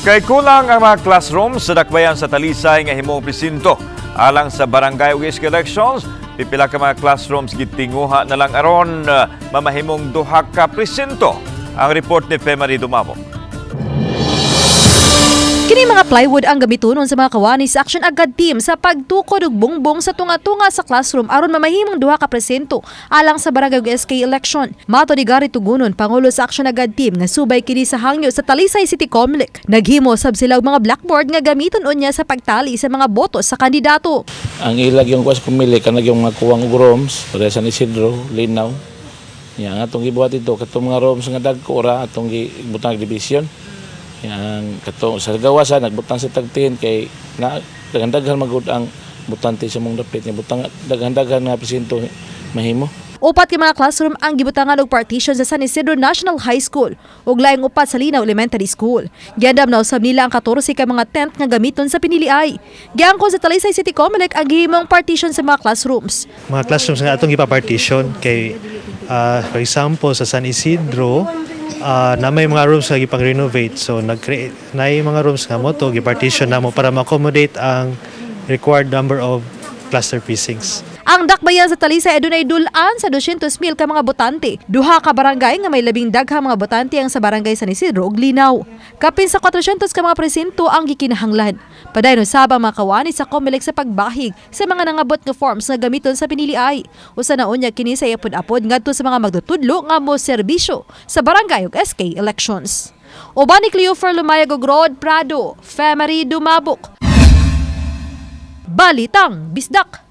Kay kulang ang mga classrooms sa dakbayan sa Talisay nga himong presinto alang sa barangay ug SK elections, pipila ka mga classrooms gitinguha na lang aron mamahimong duha ka presinto. Ang report ni Femary Dumabo. Kini mga plywood ang gamitonon sa mga kawani sa Action Agad team sa pagtukod og bongbong sa tunga-tunga sa classroom aron mamahimong duha ka presinto alang sa barangay ug SK election. Mato ni Gary Tugunon, pangulo sa Action Agad team, nga subay kini sa hangyo sa Talisay City Comelec. Naghimo sab sila og mga blackboard nga gamiton unya sa pagtali sa mga boto sa kandidato. Ang ilag yung kuwas pumili kanag yung mga kuwang og rooms para San Isidro, Linaw. Ya, ang atong gibuhat ito katong mga rooms nga dagko ra atong gibutang division. Yang kato sa gawasan nagbutang sa tagtin kay na daghan-daghan magud ang butante sa mong dapit nga butang daghan-daghan nga presinto mahimo. Upat ka mga classroom ang gibutangan og partition sa San Isidro National High School ug laing upat sa Linaw Elementary School. Giandam na usab nila ang 14 ka mga tent nga gamiton sa piniliay. Giangkon sa Talisay City Comelec ang gihimong partition sa mga classrooms. Mga classrooms nga atong gipa-partition kay for example, sa San Isidro na may mga rooms nga gipang-renovate, so nag-create na mga rooms nga mo to gipartition namo para ma-accommodate ang required number of cluster precincts. Ang dakbayan sa Talisay adunay dul-an sa 200,000 ka mga botante. Duha ka barangay nga may labing daghang mga botante ang sa Barangay San Isidro ug Linaw. Kapin sa 400 ka mga presinto ang gikinahanglan. Padayon usab ang mga kawani sa Comelec sa pagbahig sa mga nangabot nga forms nga gamiton sa piniliay. Usa na unya kini sa apod-apod ngadto sa mga magtutudlo nga mo serbisyo sa barangay ug SK elections. Uban ni Cleofer Lumayag ug Rod Prado, Femary Dumabok. Balitang Bisdak.